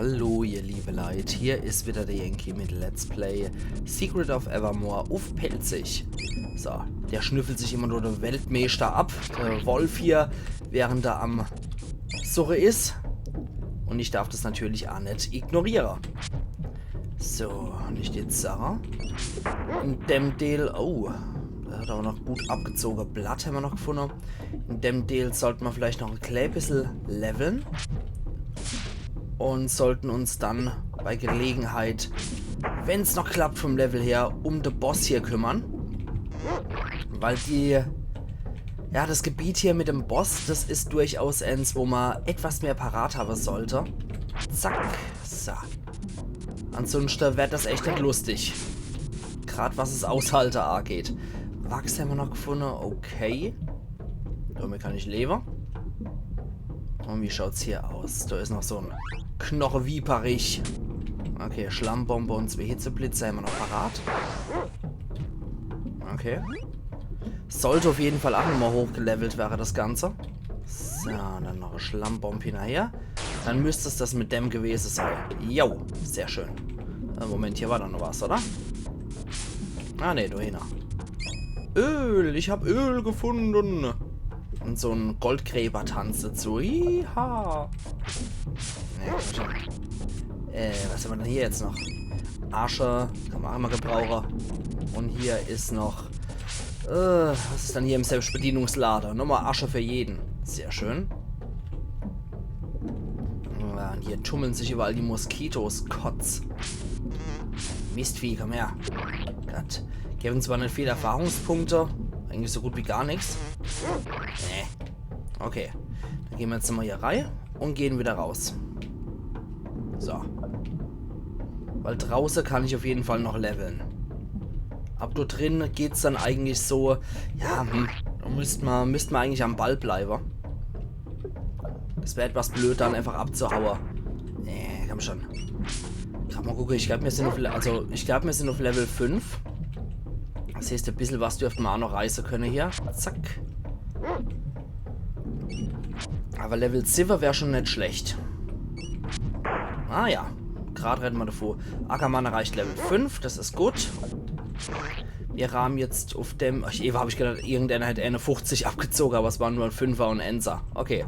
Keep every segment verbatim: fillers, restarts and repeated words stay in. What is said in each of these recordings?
Hallo, ihr liebe Leit, hier is wieder der Yankee mit Let's Play Secret of Evermore uff Pälzisch. So, der schnüffelt sich immer nur de Weltmeeschter ab, de Wolf hier, während er am Suche is. Und ich darf das natürlich aa net ignoriere. So, net jetzt Sarah. In dem Deel, oh, der hat aber noch gut abgezoge. Blatt hämmer noch gefunne. In dem Deel sollt mer vielleicht noch e klä bissel leveln. Und sollten uns dann bei Gelegenheit, wenn's noch klappt vom Level her, um de Boss hier kümmern. Weil die, ja, das Gebiet hier mit dem Boss, das is durchaus ens, wo mer etwas mehr parat habe sollte. Zack, so. Ansunschte werd das echt net lustig. Grad was es Aushalte ageht. Wachs hämmer noch gefunne, okay. Damit kann ich lewe. Und wie schaut's hier aus? Da is noch so en Knochewieperich. Okay, Schlammbombe und zwee Hitzeblitze hämmer noch parat. Okay. Sollt uff jeden Fall aa nochmal hochgelevelt werre, das Ganze. So, dann noch e Schlammbomb hinnerher. Dann müsst es das mit dem gewese sei. Jo, sehr schön. Äh, Moment, hier war doch noch was, oder? Ah, nee, do hinne. Öl, ich hab Öl gefunne. Und so en Goldgräbertanz dazu. Iha. Nee, komm schon. Äh, was hämmer denn hier jetzt noch? Asche, kann mer aa immer gebrauche. Und hier is noch, äh, was is denn hier im Selbstbedienungslade? Nochmal Asche für jeden. Sehr schön. Ja, und hier tummeln sich überall die Moskitos. Kotz. Mistvieh, komm her. Gott. Geben zwar net viel Erfahrungspunkte, eigentlich so gut wie gar nix. Nee. Okay. Dann gehen mer jetzt nochmal hier rei und gehen wieder raus. So. Weil drauße kann ich uff jeden Fall noch leveln. Ab do drin geht's dann eigentlich so, ja, hm, do müsst mer, müsst mer eigentlich am Ball bleibe. Es wär etwas blöd, dann einfach abzuhaue. Nee, komm schon. Kann mer gucke, ich glaub, mir sin uff Le-, also, ich glaub, mir sin uff Level fünf. Das heeßt, e bissel was dürfte mer aa noch reiße könne hier. Zack. Aber Level siwwe wär schon net schlecht. Ah ja, grad redde mer davon. Ackermann erreicht Level fünf, das is gut. Mir hän jetzt uff dem, ach, ewe hab ich gedacht, irgendeiner hätt eenefuchzig abgezoge, aber es war nur en Fünfer und en Enser. Okay.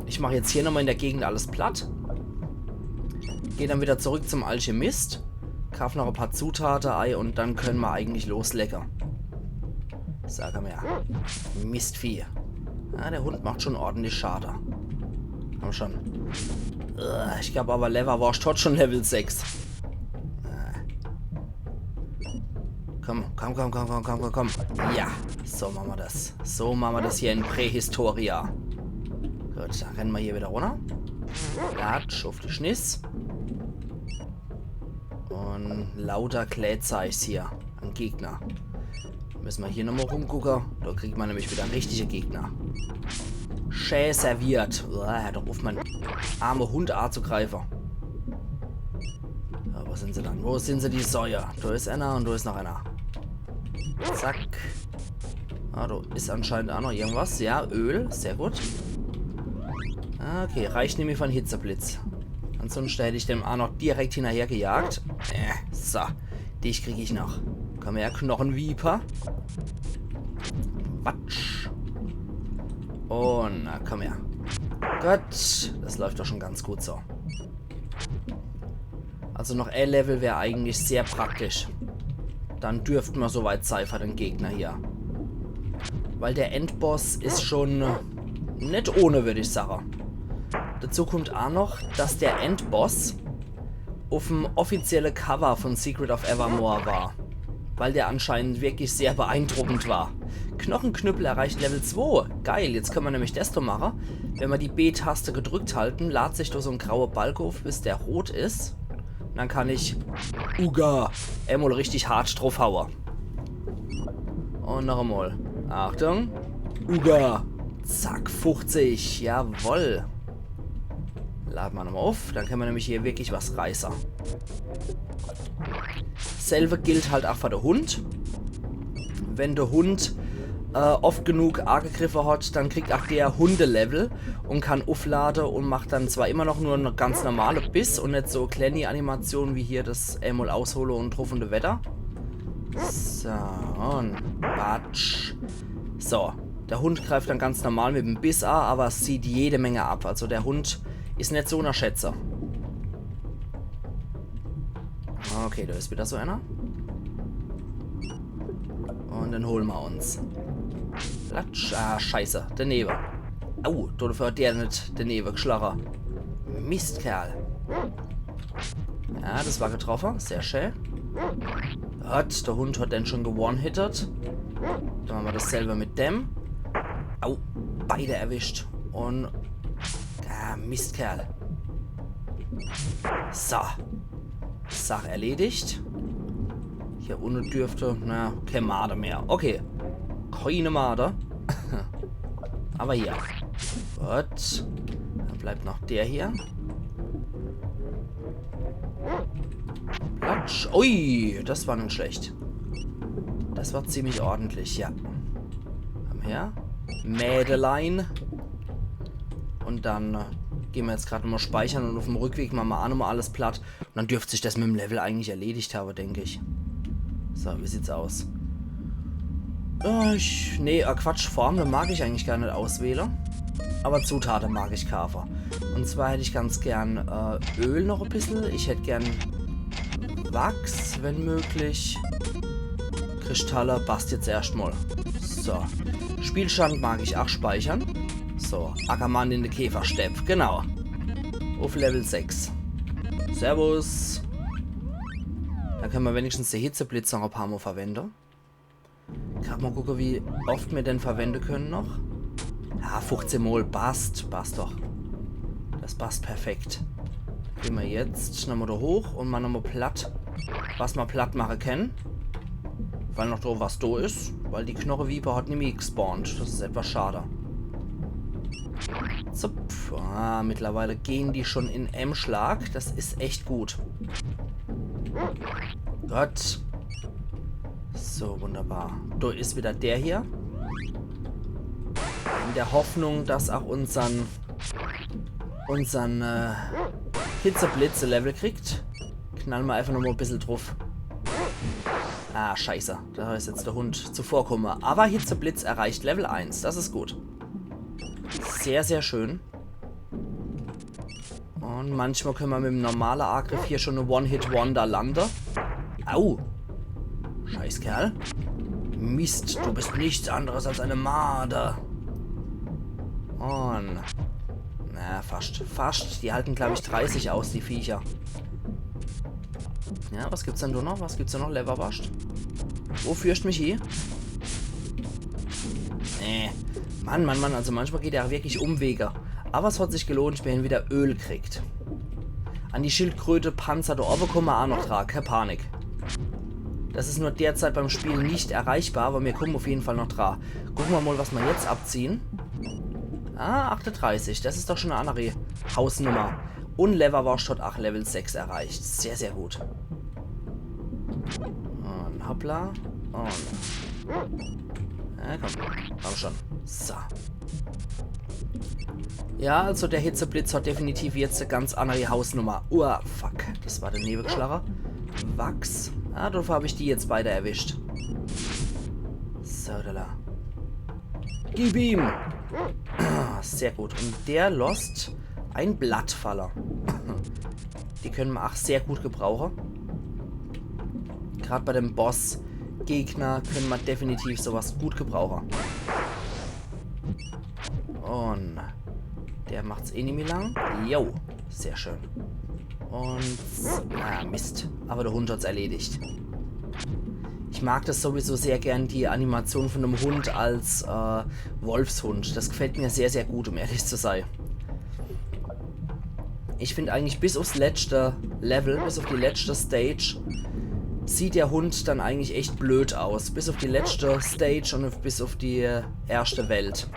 Ich mach jetzt hier nochmal in der Gegend alles platt. Geh dann wieder zurück zum Alchemist. Kaaf noch e paar Zutate ei und dann könne mer eigentlich loslege. Sag mer. Mistvieh. Ja, der Hund macht schon ordentlich Schade. Komm schon. Äh, ich glaub aber, Leverwurst hat schon Level sechs. Äh. Komm, komm, komm. Ja, so mache mer das. So mache mer das hier in Prähistoria. Gut, dann renne mer hier wieder runner. Latsch uff die Schniss. Und lauter Kläzeigs hier an Gegner. Müsse mer hier nochmal rumgucke. Do kriegt mer nämlich wieder richtige Gegner. Schä serviert. Uah, hör doch uff, mein arme Hund azugreife. Ja, wo sin se dann? Wo sin se, die Säue? Do is einer und do is noch einer. Zack. Ah, do is anscheinend aa noch irgendwas. Ja, Öl. Sehr gut. Okay, reicht nämlich für en Hitzeblitz. Ansunschte hätt ich dem aa noch direkt hinnerher gejagt. Äh, so. Dich krieg ich noch. Komm her, Knochenwieper. Watsch. Und na, komm her. Gut, das läuft doch schon ganz gut so. Also noch e Level wär eigentlich sehr praktisch. Dann dürft mer soweit sei für den Gegner hier. Weil der Endboss is schon net ohne, würd ich sage. Dazu kommt aa noch, dass der Endboss uff'm offizielle Cover von Secret of Evermore war. Weil der anscheinend wirklich sehr beeindruckend war. Knochenknüppel erreicht Level zwei. Geil, jetzt könne mer nämlich des do mache. Wenn mer die B-Taste gedrückt halten, lad sich do so en graue Balke uff, bis der rot is. Dann kann ich Uga emol richtig hart druffhaue. Und noch emol. Achtung. Uga. Zack, fuchzig. Jawoll. Lade mer nochmal uff. Dann könne mer nämlich hier wirklich was reiße. Selbe gilt halt aa für de Hund. Wenn de Hund äh, oft genug agegriffe hat, dann kriegt ach der Hundelevel und kann uflade und macht dann zwar immer noch nur e ganz normale Biss und net so kleine Animation wie hier das emol aushole und druff und weiter. So, und batsch. So, der Hund greift dann ganz normal mit dem Biss a, aber es zieht jede Menge ab. Also der Hund is net zu unterschätze. Okay, da is wieder so einer. Und den hole mer uns. Platsch. Ah, scheiße. Danebe. Au, dafür hat der net danebe geschlache. Mistkerl. Ja, das war getroffe. Sehr schön. Gott, der Hund hat den schon ge-one-hitted. Dann mache mer dasselbe mit dem. Au, beide erwischt. Und... Ah, Mistkerl. So. Sach erledigt. Hier unne dürfte, na, kee Marder mehr. Okay. Kee Marder. Aber hier. Gut. Dann bleibt noch der hier. Platsch. Ui, das war net schlecht. Das war ziemlich ordentlich, ja. Komm her. Mädelein. Und dann, äh, gehn mer jetzt grad nochmal speichern und uff dem Rückweg mache mer a nochmal alles platt. Und dann dürft sich das mit dem Level eigentlich erledigt habe, denk ich. So, wie sieht's aus? Äh, ich, nee, äh, Quatsch, Formel mag ich eigentlich gar net auswähle. Aber Zutate mag ich kaafe. Und zwar hätt ich ganz gern, äh, Öl noch e bissel. Ich hätt gern Wachs, wenn möglich. Kristalle passt jetzt erscht mal. So. Spielstand mag ich ach speichern. So, Ackermann in de Käferstepp, genau. Uff Level sechs. Servus. Da könne mer wenigstens de Hitzeblitz noch e paar Mal verwende. Grad mal gucke, wie oft mer den verwende könne noch. Ja, fuchzeh Mol, passt, passt doch. Das passt perfekt. Gehn mer jetzt nochmal da hoch und mache nochmal platt, was mer platt mache kenne. Weil noch da was da is, weil die Knocheviper hat nimmi gespawnt. Das is etwas schade. Zup. Ah, mittlerweile gehen die schon in em Schlag. Das is echt gut. Gott. So, wunderbar. Da is wieder der hier. In der Hoffnung, dass ach unsern, unsern, äh, Hitzeblitz e Level kriegt, knalle mer einfach nochmal e bissel druff. Ah, scheiße. Da is jetzt der Hund zuvorkomme. Aber Hitzeblitz erreicht Level eins. Das is gut. Sehr, sehr schön. Und manchmal könne mer mit dem normale Agriff hier schon e One-Hit-Wonder lande. Au! Scheißkerl. Mist, du bist nichts anderes als eine Made. Und... Na, fast. Fast. Die halten, glaub ich, dreißig aus, die Viecher. Ja, was gibt's denn da noch? Was gibt's da noch? Leverwurst? Wo führst mich hie? Nee. Mann, Mann, Mann, also manchmal geht er wirklich Umwege. Aber es hat sich gelohnt, mir hen wieder Öl kriegt. An die Schildkröte, Panzer da oben kommen wir auch noch dran, keine Panik. Das ist nur derzeit beim Spiel nicht erreichbar, aber wir kommen auf jeden Fall noch dran. Gucken wir mal, was wir jetzt abziehen. Ah, achtunddreißig, das ist doch schon eine andere Hausnummer. Und Leverwurst hat auch Level sechs erreicht. Sehr, sehr gut. Und hoppla. Und... Ja, komm. Komm schon. So. Ja, also der Hitzeblitz hat definitiv jetzt eine ganz andere Hausnummer. Uah, fuck. Das war daneben geschlagen. Wachs. Ah, dafür habe ich die jetzt beide erwischt. So, da, da. Gib ihm! Ah, sehr gut. Und der lässt ein Blatt falle. Die können wir auch sehr gut gebrauchen. Gerade bei dem Boss-Gegner können wir definitiv sowas gut gebrauchen. Und der macht's eh nimmer lang. Jo, sehr schön. Und... Ah, Mist. Aber der Hund hat's erledigt. Ich mag das sowieso sehr gern, die Animation von dem Hund als, äh, Wolfshund. Das gefällt mir sehr, sehr gut, um ehrlich zu sein. Ich find eigentlich bis aufs letzte Level, bis auf die letzte Stage, sieht der Hund dann eigentlich echt blöd aus. Bis auf die letzte Stage und bis auf die erste Welt.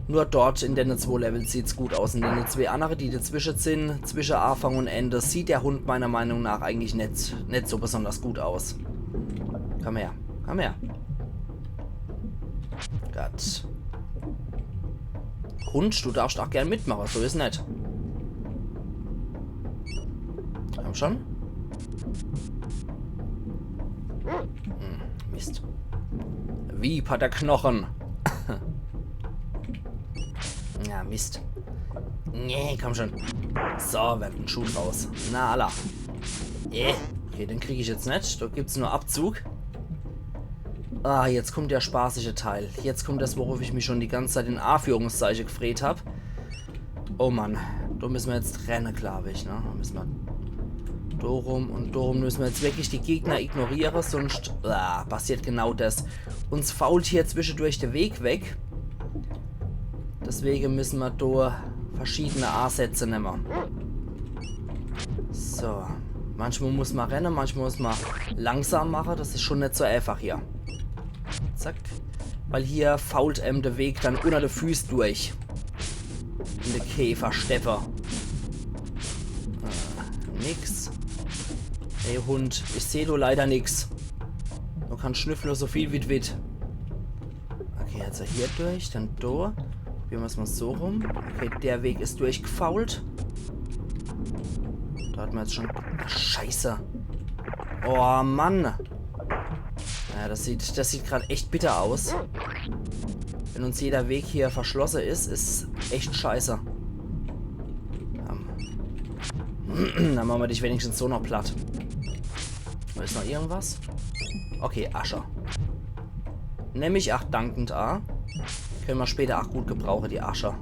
Nur dort in den zwei Level sieht's gut aus. In den zwei andere, die dazwischen sind, zwischen Anfang und Ende, sieht der Hund meiner Meinung nach eigentlich net, net so besonders gut aus. Komm her, komm her. Gott. Hund, du darfst ach gern mitmache, so is net. Komm schon. Hm, Mist. Wie Paterknochen. Ja, Mist. Nee, komm schon. So, werd en Schuh draus. Na, alla. Äh. Okay, den krieg ich jetzt net. Do gibt's nur Abzug. Ah, jetzt kommt der spaßische Teil. Jetzt kommt das, worauf ich mich schon die ganze Zeit in Anführungszeichen gefreut hab. Oh Mann, do müssen wir jetzt renne, glaub ich, ne? Do müssen wir do rum und do rum müssen wir jetzt wirklich die Gegner ignorieren, sonst, ah, passiert genau das. Uns fault hier zwischendurch der Weg weg. Deswegen müssen wir do verschiedene Ansätze nehmen. So. Manchmal muss man rennen, manchmal muss man langsam machen. Das ist schon nicht so einfach hier. Zack. Weil hier fault em der Weg dann unter de Füß durch. In de Käfersteppe. Äh, nix. Ey, Hund, ich seh do leider nix. Du kannst schnüffle so viel wie d' willst. Okay, also hier durch, dann do. Probieren wir's mal so rum. Okay, der Weg ist durchgefault. Do hat man jetzt schon... Ach, Scheiße. Oh, Mann. Ja, das sieht, das sieht grad echt bitter aus. Wenn uns jeder Weg hier verschlossen ist, ist echt scheiße. Ähm. Dann machen wir dich wenigstens so noch platt. Do ist noch irgendwas? Okay, Asche. Nemm ich ach dankend a. Können wir später ach gut gebrauchen, die Asche.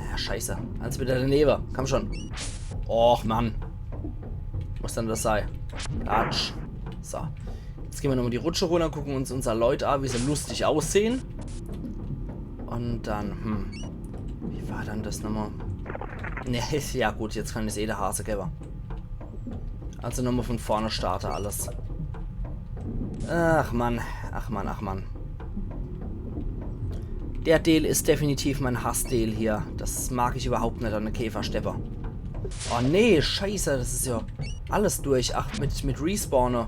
Ja, scheiße. Alles wieder daneben. Komm schon. Och, Mann. Muss dann das sei. Quatsch. So. Jetzt gehen wir nochmal die Rutsche runter, gucken uns unser Leut a, wie sie lustig aussehen. Und dann, hm. Wie war dann das nochmal? Ne, ja gut, jetzt kann es eh der Hase geben. Also nochmal von vorne starte alles. Ach Mann, ach Mann, ach Mann. Der Deel is definitiv mein Hassdeel hier. Das mag ich überhaupt net an de Käfersteppe. Oh nee, scheiße, das is ja alles durch. Ach, mit, mit Respawne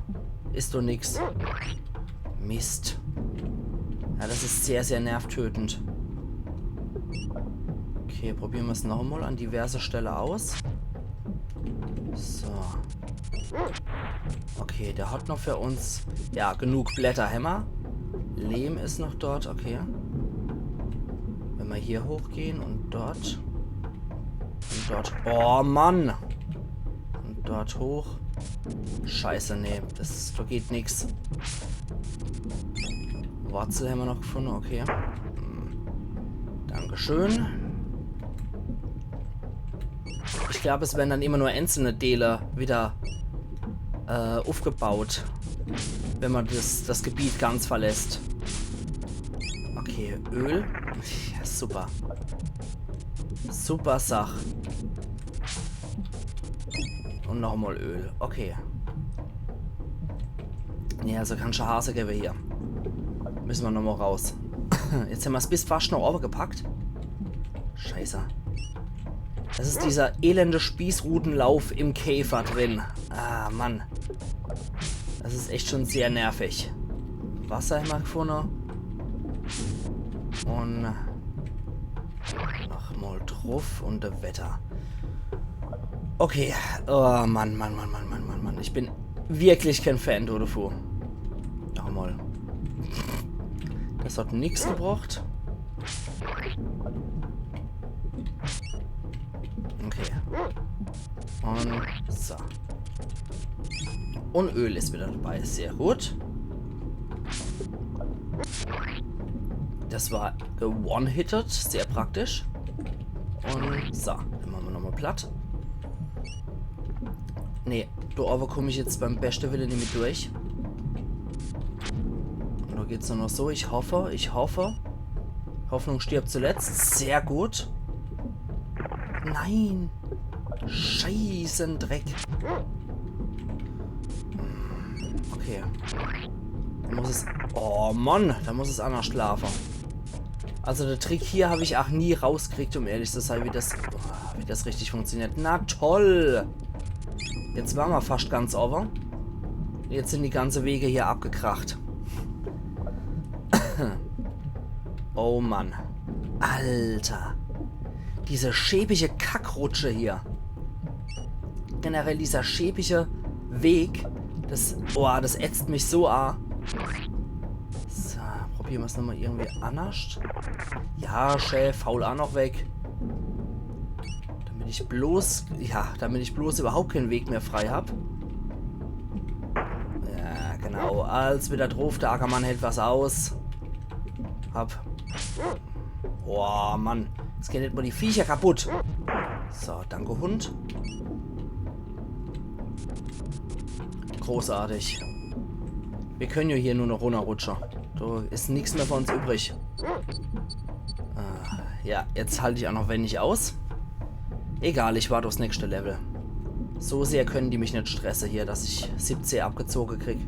is doch nix. Mist. Ja, das is sehr, sehr nervtötend. Okay, probieren wir's nochmal an diverse Stelle aus. So. Okay, der hat noch für uns, ja, genug Blätter hämmer. Lehm is noch dort, okay. Wenn wir hier hochgehen und dort. Und dort. Oh Mann! Und dort hoch. Scheiße, nee, das, da geht nix. Wurzel hämmer noch gefunden, okay. Hm. Dankeschön. Ich glaub, es werden dann immer nur einzelne Deele wieder, äh, aufgebaut, wenn man das, das Gebiet ganz verlässt. Okay, Öl. Ja, super. Super Sach. Und nochmal Öl. Okay. Nee, also kann schon Hase geben hier. Müssen wir nochmal raus. Jetzt hämmer's bis fast noch oben gepackt. Scheiße. Das is dieser elende Spießrutenlauf im Käfer drin. Ah, Mann. Das is echt schon sehr nervig. Wasser hämmer gefunden. Und nochmal druff und weiter. Okay. Oh Mann, Mann, Mann. Ich bin wirklich kein Fan do devun. Nochmal. Das hat nix gebracht. Okay. Und so. Und Öl is wieder dabei. Sehr gut. Das war ge-one-hitted. Sehr praktisch. Und so. Dann machen wir nochmal platt. Nee, do oben komm ich jetzt beim beste Wille nimmi durch. Und da geht's nur noch so. Ich hoffe, ich hoffe. Hoffnung stirbt zuletzt. Sehr gut. Nein. Scheißendreck. Okay. Da muss es... Oh Mann, da muss es annerscht laafe. Also der Trick hier hab ich ach nie rausgekriegt, um ehrlich zu sein, wie das, wie das richtig funktioniert. Na toll! Jetzt waren wir fast ganz over. Jetzt sind die ganze Wege hier abgekracht. Hm. Oh Mann. Alter. Diese schäbige Kackrutsche hier. Generell dieser schäbige Weg. Das, oh, das ätzt mich so a. So, probiere mer's nochmal irgendwie annerscht. Ja, schä, faul a noch weg. Damit ich bloß, ja, damit ich bloß überhaupt keinen Weg mehr frei hab. Ja, genau. Alles wieder druff, der Ackermann hält was aus. Hab. Boah, Mann. Jetzt gehen net mal die Viecher kaputt. So, danke, Hund. Großartig. Wir können ja hier nur noch runnerrutschen. Do is nix mehr von uns übrig. Ah, ja, jetzt halt ich auch noch wenig aus. Egal, ich wart aufs nächste Level. So sehr können die mich net stresse hier, dass ich siebzeh abgezoge krieg.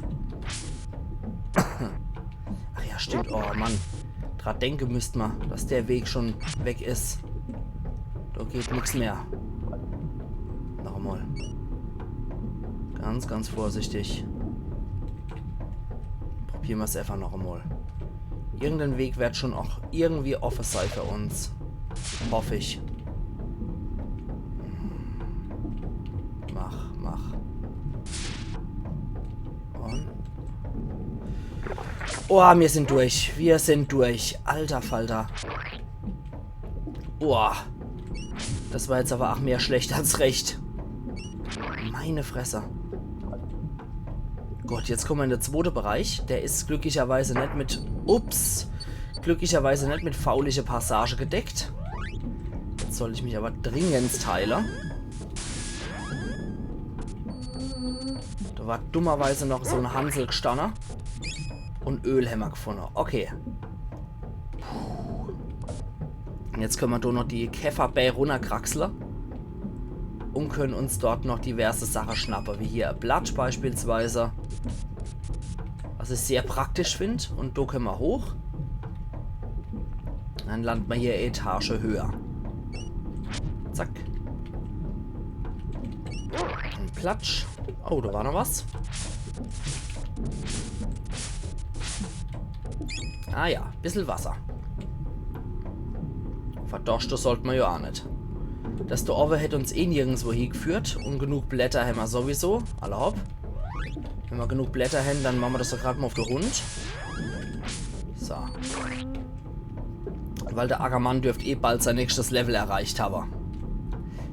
Ach ja, stimmt. Oh Mann. Dra denke müsst ma, dass der Weg schon weg is. Do geht nix mehr. Noch einmal. Ganz, ganz vorsichtig. Probiere mer's einfach noch einmal. Irgendein Weg wird schon auch irgendwie offe sei für uns. Hoff ich. Mach, mach. Und? Oh, wir sind durch. Wir sind durch. Alter Falter. Boah. Das war jetzt aber auch mehr schlecht als recht. Meine Fresse. Gut, jetzt kommen wir in den zweiten Bereich. Der is glücklicherweise net mit, ups, glücklicherweise net mit faulige Passage gedeckt. Jetzt soll ich mich aber dringend heile. Da war dummerweise noch so ein Hansel gstanne. Und Öl hämmer gefunne. Okay. Puh. Und jetzt können wir do noch die Käferbää runnerkraxle und können uns dort noch diverse Sache schnappe, wie hier e Blatt beispielsweise. Was ich sehr praktisch find. Und do können wir hoch. Dann landen wir hier e Etage höher. Zack. Und platsch. Oh, da war noch was. Ah ja, bissel Wasser. Verdorschte sollt ma ja a net. Das do owwe hätt uns eh nirgendswo hiegeführt und genug Blätter hämmer sowieso. Alla hopp. Wenn ma genug Blätter hän, dann mache ma das doch grad mal auf de Hund. So. Weil der Ackermann dürft eh bald sein nächstes Level erreicht habe.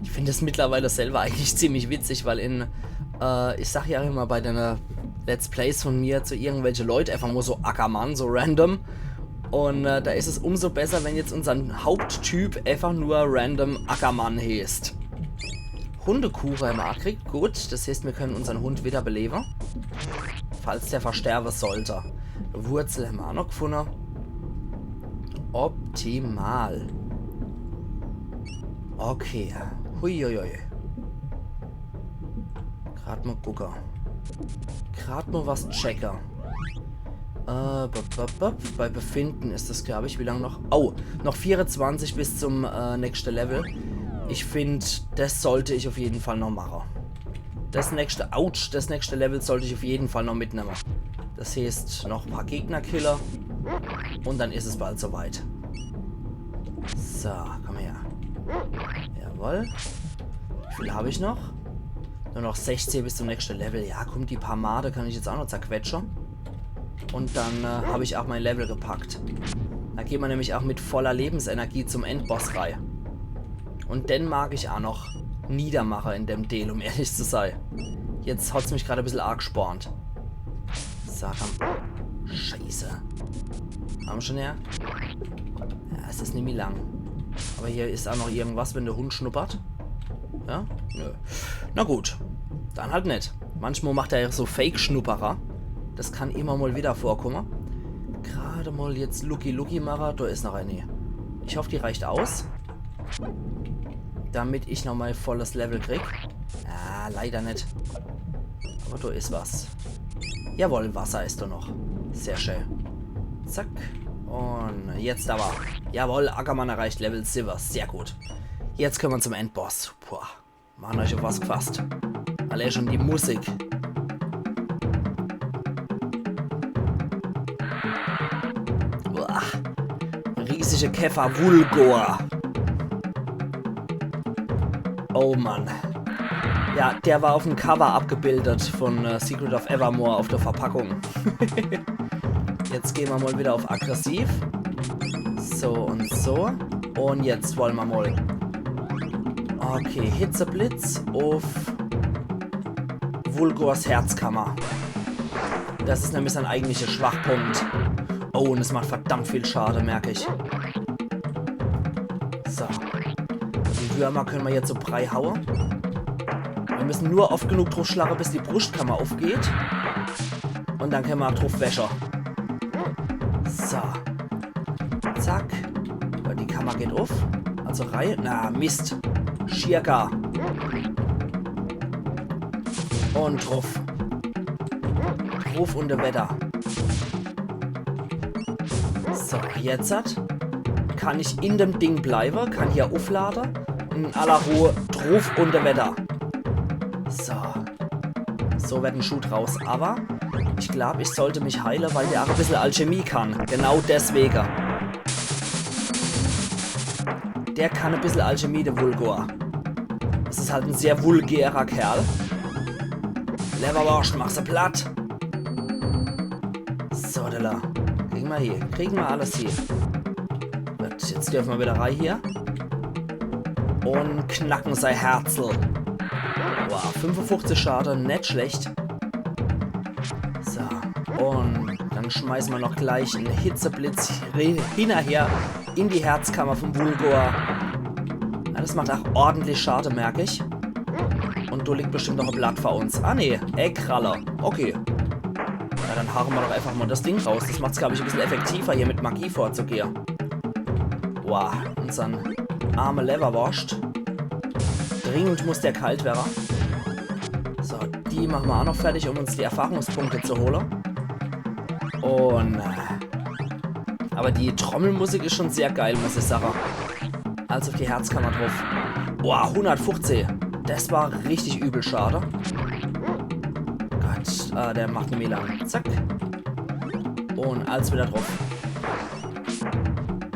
Ich find es mittlerweile selber eigentlich ziemlich witzig, weil in, äh, ich sag ja immer bei den Let's Plays von mir zu irgendwelche Leute einfach nur so Ackermann, so random. Und äh, da is es umso besser, wenn jetzt unsern Haupttyp einfach nur random Ackermann heißt. Hundekuche hämmer a kriegt. Gut, das heißt, wir können unsern Hund wiederbelebe. Falls der versterbe sollte. Wurzel hämmer a noch gefunne. Optimal. Okay. Huiuiui. Grad mal gucke. Grad mal was checke. Äh, bop, bop, bop. Bei Befinden is das, glaub ich, wie lang noch? Oh, noch vierundzwanzig bis zum äh, nächste Level. Ich find, das sollte ich auf jeden Fall noch mache. Das nächste, ouch, das nächste Level sollte ich auf jeden Fall noch mitnemme. Das heißt, noch e paar Gegner kille. Und dann is es bald soweit. So, komm her. Jawohl. Wie viel hab ich noch? Nur noch sechzeh bis zum nächste Level. Ja, komm, die paar Made kann ich jetzt auch noch zerquetsche. Und dann äh, hab ich auch mein Level gepackt. Da geht ma nämlich auch mit voller Lebensenergie zum Endboss rei. Und den mag ich auch noch niedermache in dem Deel, um ehrlich zu sei. Jetzt hat's mich grad e bissel arg gespornt. So, komm. Scheiße. Haben wir schon her? Ja, es is nimmi lang. Aber hier is auch noch irgendwas, wenn der Hund schnuppert. Ja? Nö. Na gut. Dann halt net. Manchmal macht er ja so Fake-Schnupperer. Das kann immer mal wieder vorkommen. Gerade mal jetzt Lucky Lucky mache. Da is noch eine. Ich hoffe, die reicht aus. Damit ich noch mal volles Level krieg. Ah, leider net. Aber da is was. Jawohl, Wasser is da noch. Sehr schön. Zack. Und jetzt aber. Jawohl, Ackermann erreicht Level Silver. Sehr gut. Jetzt können wir zum Endboss. Boah. Machen euch auf was gefasst. Allein schon die Musik. Käfer Wulgor. Oh Mann. Ja, der war auf'm Cover abgebildet von äh, Secret of Evermore auf der Verpackung. Jetzt gehn mer mal wieder auf aggressiv. So und so. Und jetzt wolle mer mal. Okay, Hitzeblitz auf Wulgors Herzkammer. Das is nämlich sein eigentlicher Schwachpunkt. Oh, und es macht verdammt viel Schade, merk ich. So. Die Würmer könne mer jetzt so Brei haue. Mir müsse nur oft genug druffschlage, bis die Bruschtkammer aufgeht. Und dann könne mer auch druff wäsche. So. Zack. Ja, die Kammer geht auf. Also Reihe. Na, Mist. Schiergar. Und druff. Druff und weiter. So, jetzt hat, kann ich in dem Ding bleibe, kann hier auflade und in aller Ruhe druff und weiter. So. So wird en Schuh draus. Aber ich glaub, ich sollte mich heile, weil der auch e bissel Alchemie kann. Genau deswege. Der kann e bissel Alchemie, der Wulgor. Das is halt en sehr vulgärer Kerl. Lewwerworscht, mach se platt. So, Dilla. Kriege mer hier. Kriege mer alles hier. Gut, jetzt dürfe mer wieder rei hier. Und knacke sei Herzel. Wow, fünfundfünfzig Schade, net schlecht. So, und dann schmeiße mer noch gleich en Hitzeblitz re- hinnerher in die Herzkammer vom Wulgor. Ja, das macht auch ordentlich Schade, merk ich. Und do liegt bestimmt noch e Blatt vor uns. Ah, nee, e Kralle. Okay. Ja, dann haue mer doch einfach mal das Ding raus. Das macht's, glaub ich, e bissel effektiver, hier mit Magie vorzugehe. Wow, unsern arme Lewwerworscht. Dringend muss der geheilt werre. So, die mache mer auch noch fertig, um uns die Erfahrungspunkte zu hole. Und äh, aber die Trommelmusik is schon sehr geil, muss ich sage. Also auf die Herzkammer druff. Boah, hundertfuchzeh. Das war richtig übel, schade. Gott, äh, der macht en Melan. Zack. Und alles wieder druff.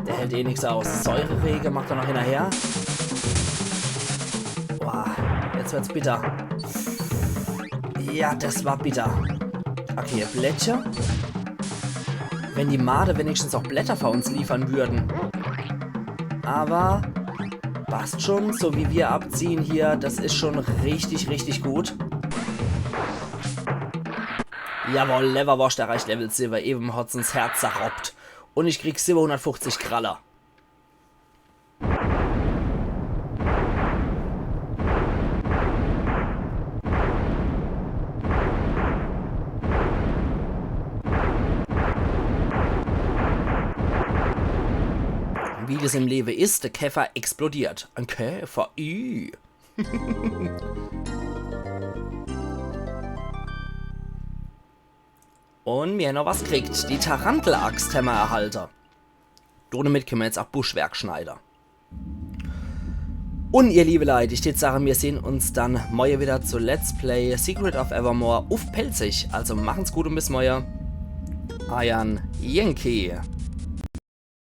Der hält eh nix aus. Säurerege macht er noch hinnerher. Boah, jetzt wird's bitter. Ja, das war bitter. Okay, Blättcher. Wenn die Made wenigstens auch Blätter für uns liefern würden. Aber passt schon, so wie wir abziehen hier, das is schon richtig, richtig gut. Jawohl, Lewwerworscht erreicht Level siwwe. Eben hat's uns Herz zerroppt. Und ich krieg siwwehundertfuchzig Kralle. Wie das im Lewe is, der Käfer explodiert. Ein Käfer, ih. Und mir noch was kriegt. Die Tarantelaxt hämmer erhalte. Domit könne mer jetzt auch Buschwerk schneide. Und ihr liebe Leit, ich würd sagen, mir sehn uns dann morje wieder zu Let's Play Secret of Evermore uff Pälzisch. Also machen's gut und bis morje. Eiern Yankee.